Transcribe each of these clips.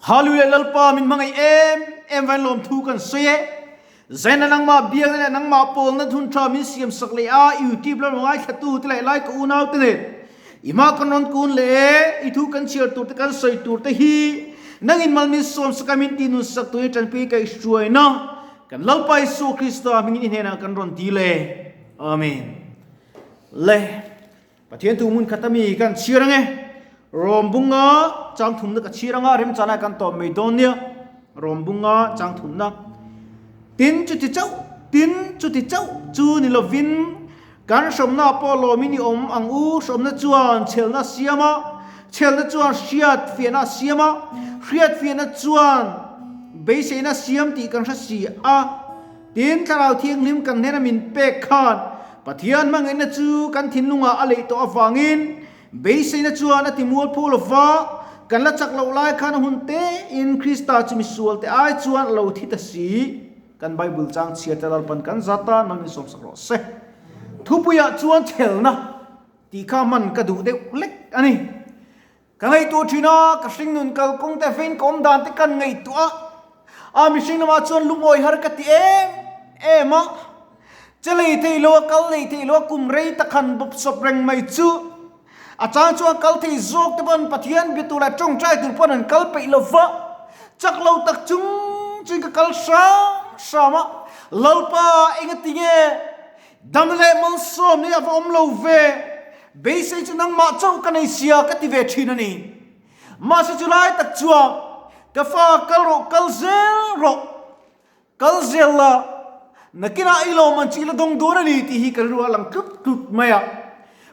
Hallelujah Lalpa min hmangaih em em vain lawmthu kan sawi e. Zaina nangmah biakna leh nangmah pawlna hun tha min siam sak leh a, YouTube lam ngaithlatu te leh lai ka unau te nen i hma kan rawn kun leh e, i thu kan chhiar tur te kan sawi tur te hi nangin mal min sawm sak a min tihnun sak turin tanpui ka i hruaina kan Lalpa Isua Krista hmingin i hnenah kan rawn dil e. Amen. Le. Pathian thu hmun khat ami kan chhiar ange. Rom bunga chang thumna ka chhiar anga remchana kan tawp mai dawn nia. Rom bunga chang thumna. Tin chuti chauh, tin chuti chauh chu ni lovin kan hrawmna pawh lawmin i awm ang u. Hrawmna chuan chhelna a siam a, chhelna chuan hriat fiahna a siam a, hriat fiahna chuan beiseina a siam tih kan hre si a. Tin, Thlarau Thianghlim kan hnena min pek khan Pathian hmangaihna chu kan thinlungah a leih tawh avangin beiseina chuan a ti mualpho lo va, kan la chak loh lai khan a hun tein Krista chu misualte ai chuan a lo thi ta si. Kan Bible chang chhiar te Lalpan kan zat a, mal min sawmsak rawh se. Thupuiah chuan chhelna tih kha hman ka duh deuh lek a ni. Ka ngaihtuah thin a, ka hringnun kalkawng te vein ka awm dan te kan ngaihtuah a, a mihring lamah chuan lungawi har ka ti em em a, che lei thei lo a, kal lei thei lo a, kum rei tak han bawp sawp reng mai chu a chang chuan kal thei zawk te pawn Pathian bia tur leh tawngtai tur pawn an kal peih lo va, chak lo tak chung chuin ka kal hram hram a, Lalpa engatinge Dam leh malsawm nih a va awm lo ve, beisei chu nangmah chauh ka nei sia ka ti ve thin a ni. Mahse chu lai tak chuan ka fa kal rawh kal zel rawh, kal zel la, nakinah i lawm an chi la dawng dawn a ni tih hi ka rilru a lang tlut tlut mai a.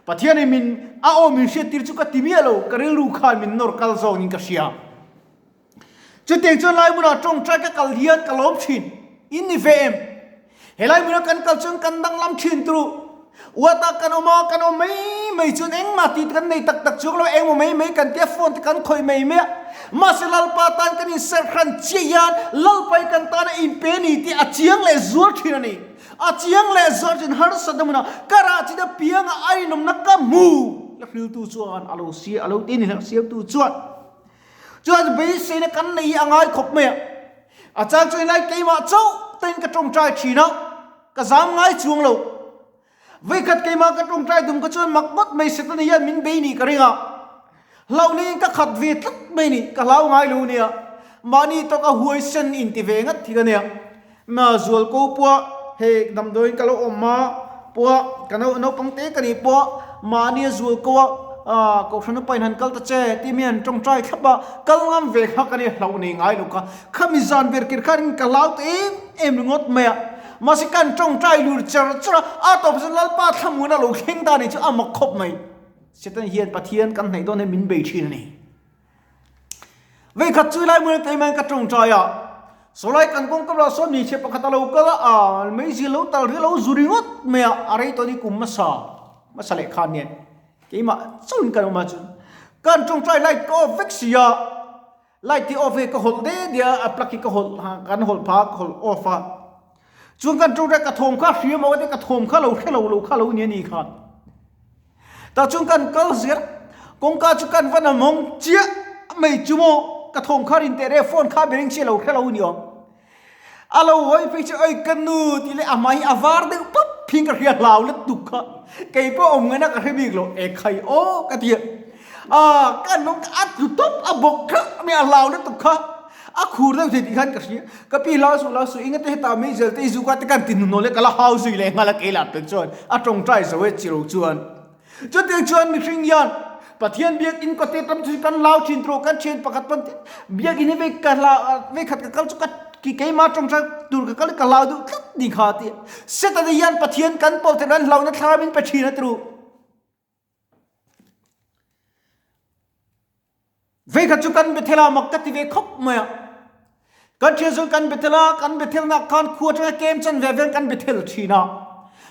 Pathianin min a aw min hriattir chu ka ti miah lo, ka rilru khan min nawr kal zawngin ka hria. Chutiang chuan lai hmunah tawngtai ka kal hian ka lawm thin. In ni ve em? He lai hmuna kan kal chuan kan danglam thin turu. Uata kan awm a, kan awm mai mai chuan engmah tih kan nei tak tak chuang lo, engmaw mai mai kan tia phone te kan khawih mai mai a. Mahse Lalpa tan kan inserh hran chiah hian Lalpa hi kan tana inpe ni tih a chiang leh zual thin a ni. A chiang leh zual thin harsatna hmunah ka rah chin apianga a inawmna ka hmu. La hriltu chuan a lo sia, a lo ti a ni, siamtu chuan. Chuan beiseina kan nei hi a ngai khawp mai a. A chang chuan helai keimah chauh tein ka tawngtai thin a, ka zam ngai chuang lo. Vawikhat keimah ka tawngtai dum ka chuan mak ngawt mai Setana hian min bei nih ka ring a. Hlauhna in ka khat ve tlat mai ni, ka hlau ngai lo nia. Mahni tawka huaisen in ti ve ngat thil a nia. Na zual ko pawh hei damdawiin ka lo awm a pawh ka naupang te ka nih pawh mahni a zual ko a ah kohhran upa in han kal ta che tih mi han tawngtai thlap a kal ngam ve kha ka nia hlauh nei ngai lo kha khami zan ber kir khan ka hlau ta em em ringawt mai a mahse kan tawngtai lur char char a a tawp chuan Lalpa thlamuan a lo thleng ta ni chu a mak khawp mai Satan hian Pathian kan hnaih dawn hian min bei thin a ni. Veikhat chu lai hmun keimah in ka tawngtai a, sawlai kan kawngka bulah sawn hmeichhe pakhat a lo kal a, aa meizi lo tal ri lo zu ringawt mai a, a rei tawh ni kum hmasa hmasa leh khan nen keimah chauhin kan awm a chuan kan tawngtai light ka off vek si a, light hi off hi ka hawlh de de a, a plug hi ka hawlh kan hawlh phah a ka hawlh off a, chuan kan tawngtai ka thawm kha hria maw ka ti ka thawm kha lo hre lo lo kha lo ni a ni khan. Tah chuan kan kal zel, kawngka chu kan va namawng chiah mai chu maw, ka thawm kha rin teh reh phone kha bering chi a lo hre lo ni awm. A lo hawi phei chu oi ka nu tih leh a hmai hi a var deuh pap phing ka hria hlau let tuk kha, kei pawh awm ngaihna ka hre bik lo, e khai aw ka ti a, ah ka nung a tlu tawp a bawk kha mai a hlau let tuk kha. A khur deuh thei tih khan ka hria. Ka pi hlau suh hlau suh engate heta meizel te i zuk a te kan ti hnuhnawh leh ka la hau zui leh nghal a kei lah pek chuan a tawngtai zo e chiro chuan. Chutiang chuan mihring hian Pathian biakinn kawte tam chu kan lau thin tawh kan thian pakhat pawn biakinn hi vei ka hlau vei khat ka kal chu ka keimah tawngtai tur ka kal ka hlau duh tlat ni kha a ti a. Setana hian Pathian kan pawl theih nan hlauhna thlarau in pe thin a ti ru. Veikhat chu kan Bethel ah mak ka ti ve khawp mai a. Kan thian chuan kan Bethel a, kan Bethel nak khan khua atanga kem chan ve vel kan Bethel thin a.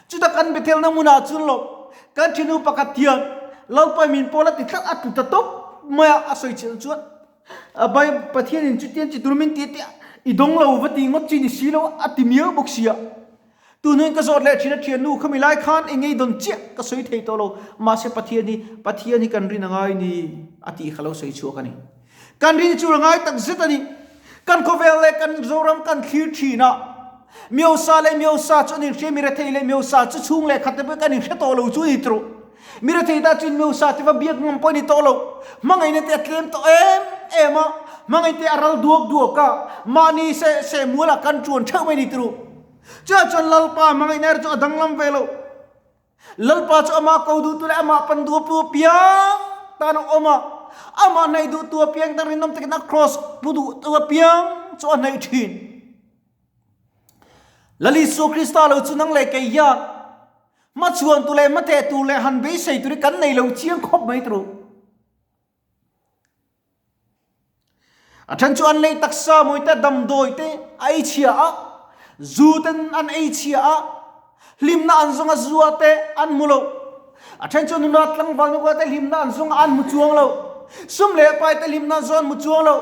Chuta kan Bethel na hmunah chuan lo kan thinu pakhat hian Lalpai min pawl a ti tlat a tlu ta tawp mai a, a sawi chhiah chuan a bai Pathian in chutian chi tur min ti a tia i dawng lo va ti ngawt chi ni si lo a ti miau bawk sia. Tunhnuin ka zawt leh thin a thiannu khami lai khan eng ngei dawn chiah ka sawi thei tawh lo, mahse Pathian hi Pathian hi kan rin a ngai ni a tih kha lo sawi chhuak a ni. Kan rin chu a ngai tak zet a ni. Kan khawvel leh kan Zoram kan thlir thin a, Miosa leh Miosa chu an inhria, mi rethei leh Miosa chu chhung leh khat te pawh kan inhre tawh lo chu a ni tawh. Mi rethei ta chuan Miosa te va biak ngam pawh a ni tawh lo. Hmangaihna te a tlem tawh em em a, hmangaih te a ral duak duak a, mahni seh seh mualah kan tuan theuh mai a ni tawh. Chutah chuan Lalpa hmangaihna erawh chu a danglam ve lo. Lalpa chu amah ko duhtu leh amah pan duh pu apiang tan a awm a, amah hnaih duhtu apiang tan rinawm takin a kraws pu duhtu apiang chu a hnaih thin. Lal Isua Krista lo chu nang leh kei hian hmachhuan tu leh hmatheh tur leh han beisei tur hi kan nei lo chiang khawp mai turu. A then chu an lei taksa mawi te damdawi te a ei chhia a, zu ten an ei chhia a, hlimna an zawng a zua te an hmu lo. A then chu nuna tlangval nukua te hlimna an zawng a an hmu chuang lo. Sum leh pai te hlimna an zawng an hmu chuang lo.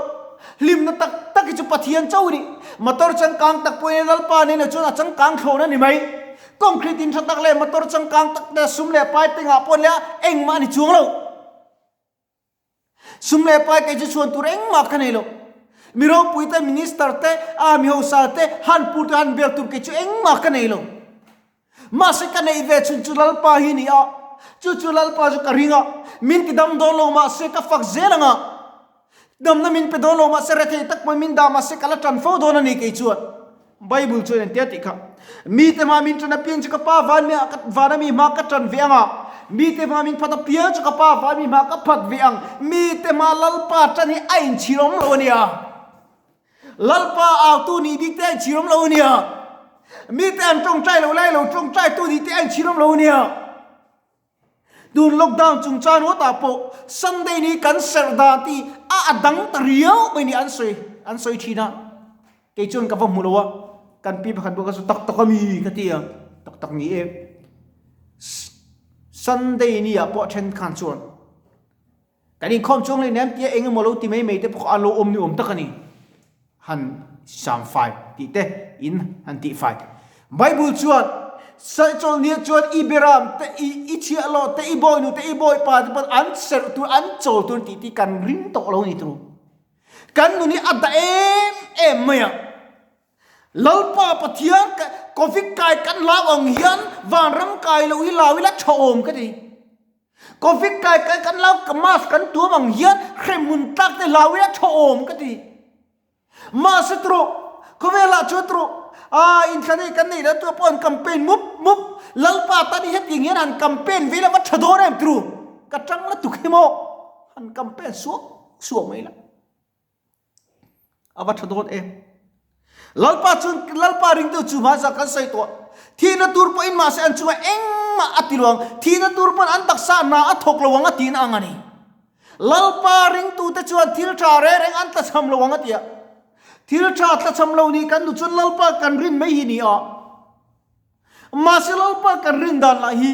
Hlimna tak tak hi chu Pathian chauh a ni. Motor changkang tak pawhin Lalpa nena chuan a changkang thlawn a ni mai. Concrete in tha tak leh motor changkang tak te sum leh pai te ngah pawh nia engmah a ni chuang lo. Sum leh pai kei chu chhuan tur engmah ka nei lo. Mi ropui te, minister te, a mi hausa te, han pur te, han bel tur kei chu engmah ka nei lo. Mahse ka neih ve chhun chu Lalpa hi ni a, chu chu Lalpa chu ka ring a, min ti dam dawn lo mahse ka fak zel ang a. Damna min pe dawn lo mahse rethei tak pawhin min dah mahse ka la tan fo dawn a ni kei chuan. Bible chuan engtia tih kha, Mite hma min ṭan apiang chu ka Pa van mi vana mi hma ka ṭan ve ang a, mite hma min phat apiang chu ka Pa van mi hma ka phat ve ang. Mite hma Lalpa ṭan hi a inchhirawm lo a nia. Lalpa autu nih bik te a inchhirawm lo a nia. Mite an ṭawngṭai lo lai lo ṭawngṭaitu nih te a inchhirawm lo a nia. Tun lockdown chungchang ringawtah pawh Sunday ni kan serh dan tih a a dang ta riau mai ni an sawi an sawi thin a, kei chuan ka va hmu lo a, kan pi pakhat pawh ka sawi tak tak a mi ka ti a, tak tak ni e. Sunday ni ah pawh then khan chuan Kan inkhawm chuang leh nem tia eng emaw lo ti mai mai te pawh kha a lo awm ni awm tak a ni. Han samfai tih te in han tih fai. Bible chuan Chawlhniah chuan i beram te i i chhiahhlawh te i bawinu te i bawipa te pawh an serh tur an chawl tur tih te kan ring tawh lo a ni turu. Kan nun hi a dah em em mai a. Lalpa Pathian Covid kai kan lau ang hian vanram kai loh hi lau ila tha awm ka ti. Covid kai kai kan lau ka mask kan tuam ang hian hremhmun tlak te hlau ila tha awm ka ti. Mahse trawh khawvelah chuan trawh a inthlan hei kan neih loh tur pawh an campaign mup mup Lalpa tan hi hetiang hian han campaign ve ila va tha dawn em tru ka tang la tuk hi maw han campaign suak suak mai la. A va tha dawn em. Lalpa chuan Lalpa ringtu chu hmaisa kan sawi tawh. Thihna tur pawhin mahse an chungah engmah a ti lo ang. Thihna tur pawn an taksa hna a thawk lo ang a tihna ang a ni. Lalpa ringtute chuan thil tha reng reng an tlachham lo ang a ti a. Thil tha tlachham lo nih kan duh chuan Lalpa kan rin mai hi ni a. Mahse Lalpa kan rin dan lah hi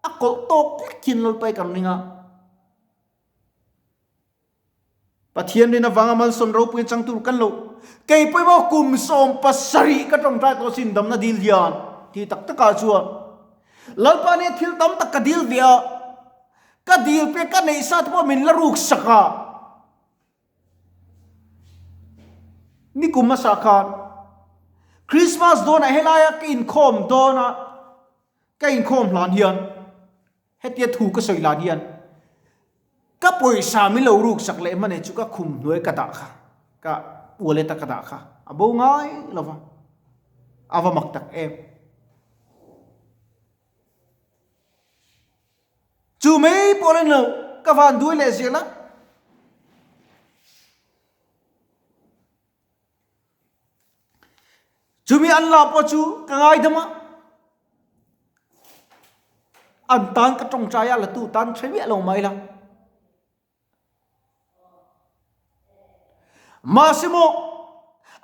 a kawlh tawk hlekin Lalpa hi kan ring a. Pathian rin avanga malsawm ropui chang tur kan lo. Kei pawimawh kum 70 ka tawngtai tawh sin damna dil hian ti tak takah chuan Lalpa nia thil tam tak ka dil ve a, ka dil pe ka neih sa te pawh min la ruk sak a. Nikum hmasa khan Christmas dawnah helaia ka inkhawm dawn a, ka inkhawm hlan hian Hetia thu ka sawi lan hian ka pawisa min lo ruk sak leh hmanei chu ka khum hnuai ka dah kha, ka wallet a ka dah kha a bo ngai lo va, a va mak tak em. Chu mai pawh la ni lo, ka van duai leh zel a. Chumi an la pawh chu ka ngaidam a, an tan ka tawngtai a, latu tan hre miah lo mai la. Mahse maw,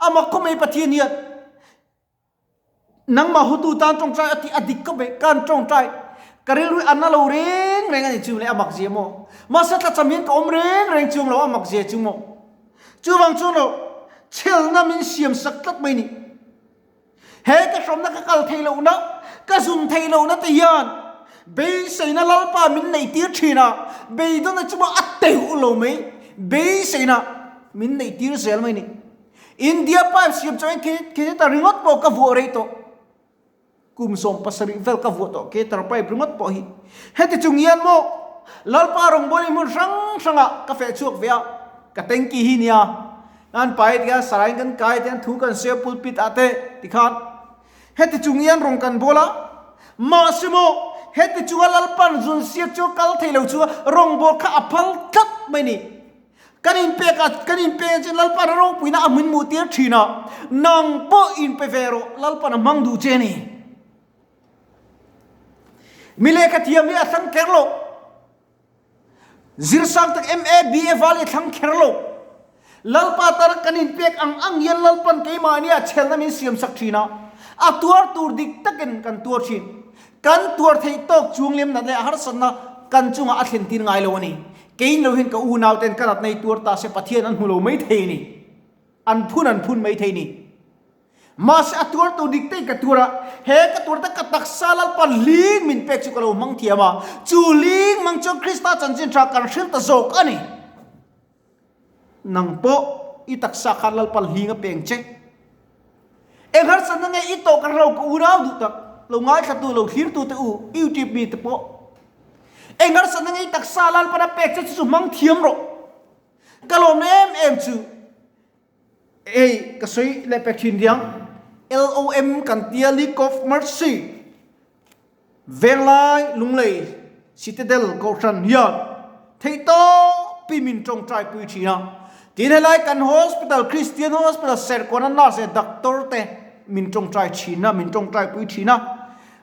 amah khawmei Pathian hian Nangmah hutu tan tawngtai a tih a dik khawp mai, kan tawngtai ka rilru a na lo reng reng a ni chung le a mak zia maw? Mahse tlacham hian ka awm reng reng chung lo a mak zia chu maw? Chuvang chuan lo chhelna min siam sak tlat mai ni. He ka hrawmna ka kal thei lohna, ka zun thei lohna te hian beiseina Lalpa min neih tir thin a, beidawna chu maw a teuh lo mai. Beiseina min neih tir zel mai ni. India pipe siam chuan khi khi ta ringawt pawh ka vuah rei tawh. Kum 17 vel ka vuah tawh cater pipe ringawt pawh hi. Heti chung hian maw Lalpa rawngbawlin hmun hrang hrangah ka feh chhuak ve a, ka tanky hi nia. An pai tikhan saraiin kan kai te an thu kan sawi a pulpit ah te tikhan heti chung hian rawng kan bawl a. Mahse maw heti chunga Lalpan zun siak chu kal thei lo chu rawngbâwl kha a phal tlat mai ni. Kan inpek a, kan inpek chuan Lalpan a ropuina a hmun hmuh tir thin a, nang pawh inpe ve rawh, Lalpan a hmang duh che a ni. Mi lehkha thiam hi a thlang kher lo. Zirsang tak MA, BA val hi a thlang kher lo. Lalpa tana kan inpek ang ang hian Lalpan keimahni a chhelna min siam sak thin a, a tuar tur dik takin kan tuar thin. Kan tuar theih tawk chung lemna leh harsatna kan chungah a thlen tir ngai lo a ni. Kei lo hian ka unau ten ka natna hi tuar ta se Pathian an hmu lo mai thei a ni. An phun an phun mai thei a ni. Mahse a tuar tur dik te ka tuar a, he ka tuar te ka taksa Lalpa hling min pek chu ka lo hmang thiam a, chu hling hmang chuan Krista chanchin tha kan hrilh ta zawk a ni. Nang pawh i taksa khan Lalpa hling a peng che. Eng harsatna nge i tawh ka hrelo ka unau duh tak, lo ngaithlatu lo thlirtu te u, YouTube mi te pawh. Eng harsatna nge i taksa Lalpan a pek che chu chu hmang thiam rawh. Ka lawmna em em chu hei ka sawi leh pek thin diang LOM kan tia League of Mercy Venglai Lunglei Citadel Kohhran hian theihtawpi min tawngtai pui thin a. Tin helai kan hospital Christian Hospital Serkawn a nurse leh doctor te min tawngtai thin a, min tawngtai pui thin a.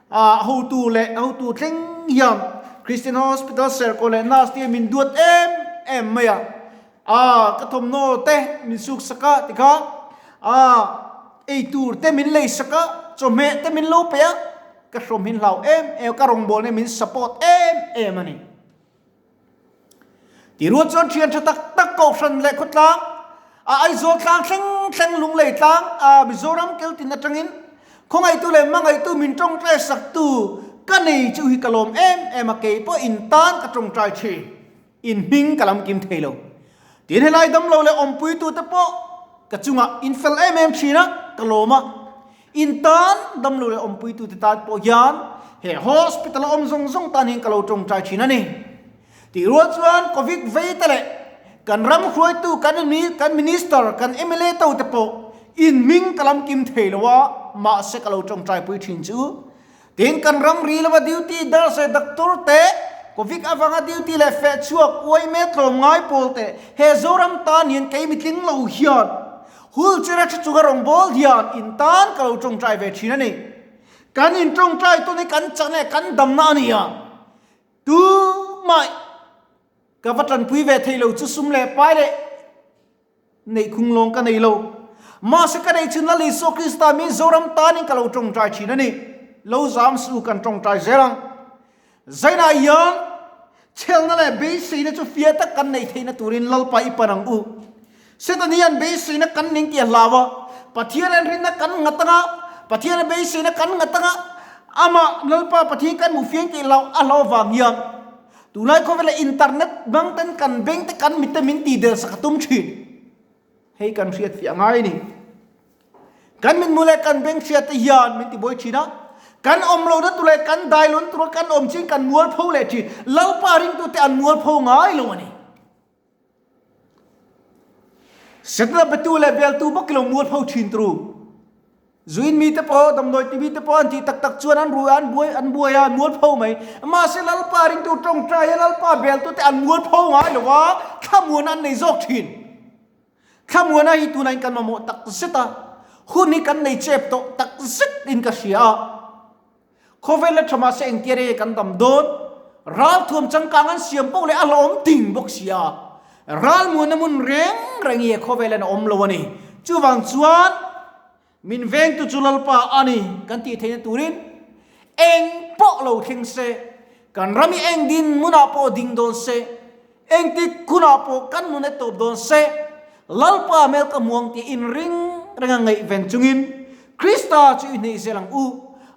Ah hotu leh hotu thleng hian Christian Hospital Serkawn leh nurse te min duat em em mai a. Ah ka thawmhnaw te min suk sak a tikha ah eitur te min lei sak a chawhmeh te min lo pe a ka hrawm hin hlau em em ka rawngbawlna min support em em a ni. Tirual chuan thian tha tak tak kohhran leh khawtlang a Aizawl tlang thleng thleng Lunglei tlang a Mizoram keltin atangin khawngaihtu leh hmangaihtu min tawngtai sak tu ka nei chu hi ka lawm em em a keipawh in tan ka tawngtai thin. In hming ka lam kim thei lo. Tin helai damlo leh awmpuitute pawh ka chungah in fel em em thin a, ka lawm a. In tan damlo leh awmpuitute tan pawh hian he hospital a awm zawng zawng tan hian ka lo tawngtai thin a ni. Tih rual chuan Covid vei te leh kan ram hruaitu kan kan minister kan mla to te pawh in hming ka lam kim thei lo a, mahse ka lo tawngtai pui thin chu. Tin, kan ram ri lova duty nurse leh doctor te, Covid avanga duty leh feh chhuak uaime tlawm ngai pawl te, he Zoram tan hian kei mitling lo hian wheelchair a thu chunga rawngbâwl hian in tan ka lo tawngtai ve thin a ni. Kan in tawngtai tawn hi kan chakna leh kan damna a ni a, tumah ka va tanpui ve thei lo chu sum leh pai leh Neih khung lawng ka nei lo. Mahse ka nei chin Lal Isua Krista mi Zoram tanin ka lo tawngtai thin a ni. Lo zam suh kan tawngtai zel ang. Zainah hian chhelna leh beiseina chu fia tak kan neih theihna turin Lalpa i pan ang u. Satan hian beiseina kan ning tih a hlau a, Pathian an rinna kan nghat anga, Pathian a beiseina kan nghat anga, amah Lalpa Pathian kan hmu fiang tih hlau a hlau vang hian Tunlai khawvela internet hmang ten kan beng te kan mit te min ti del sak a tum thin. Hei kan hriat fiah ngai a ni. Kan mitmu leh kan beng hriat te hian min ti buai thin a. Kan awm lohna tur leh kan dai lohna tura kan awm chin kan mualpho leh thin. Lalpa ringtute an mualpho ngai lo a ni. Setana betu leh beltu bawk ilo mualpho thin turu. Zuin mite pawh damdawi ti mite pawh an tih tak tak chuan an rui an buai an buai a an mualpho mai. Mahse Lalpa ringtu tawngtai a Lalpa beltu te an mualpho ngai lo a, thlamuana an nei zawk thin. Thlamuana hi tunah in kan mamawh tak zet a, hun hi kan nei chep tawh tak zet in ka hria a. Khawvel la tha mahse engtia rei kan dam dawn? Ralthuam changkang an siam poh leh a hlauhawm ding bawk si a. Ralmuana hmun reng reng hi he khawvel hian a awm lo a ni. Chuvang chuan min vengtu chu Lalpa a ni kan tih theihna turin eng pawh lo thleng se, kan ram hi eng dinhmunah pawh ding dawn se, Engtik hunah pawh kan nun e tawp dawn se, Lalpa hmel ka hmuang tih inring renga ngaihven chungin Krista chu i hneih zel ang u.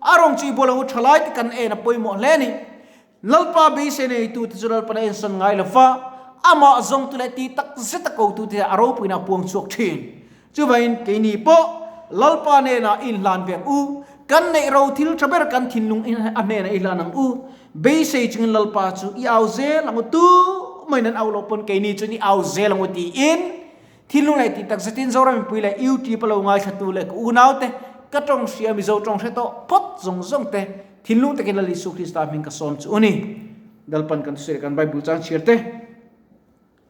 A rawng chu i bual ang u thalai te kan en a pawimawh hle a ni. Lalpa beisei neitute chu Lalpan a ensan ngai lo va, Amah zawngtu leh ti tak zeta kotu te a ropuina a puang chhuak thin. Chuvangin keini pawh Lalpa hnenah i inhlan ve ang u, kan neih ro thil tha ber kan thinlung a hnenah i hlan ang u. Beisei chungin Lalpa chu i au zel ang u, tu maiin an au loh pawn keini chuan i au zel ang u tiin thinlung leh tih tak zetin Zoram mipui leh YouTube a lo ngaithlatu leh ka unaute ka tawng hria Mizo tawng hre tawh phawt zawng zawng te thinlung takin Lal Isu Krista hming ka sawm chu u ni. Lalpan kan thusawi leh kan Bible chang chhiar te.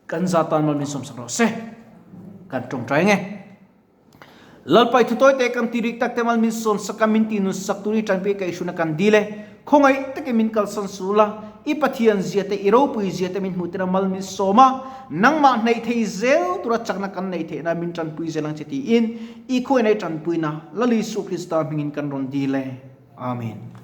Kan za tan mal min sawmsak rawh se. Kan tawngtai nge. Lalpai thu tawi te kan ti rik tak te mal min sawmsak a min ti nun sak tur i tanpui ka ihruna kan dil e. Khawngaih takin min kalsan sul a, i Pathian zia te i ropui zia te min hmuh tir a mal min sawm a, nangmah hnaih thei zel tura chakna kan neih theihna min tanpui zel ang che tiin i khawngaih tanpuina Lal Isu Krista hmingin kan rawn dil e. Amen.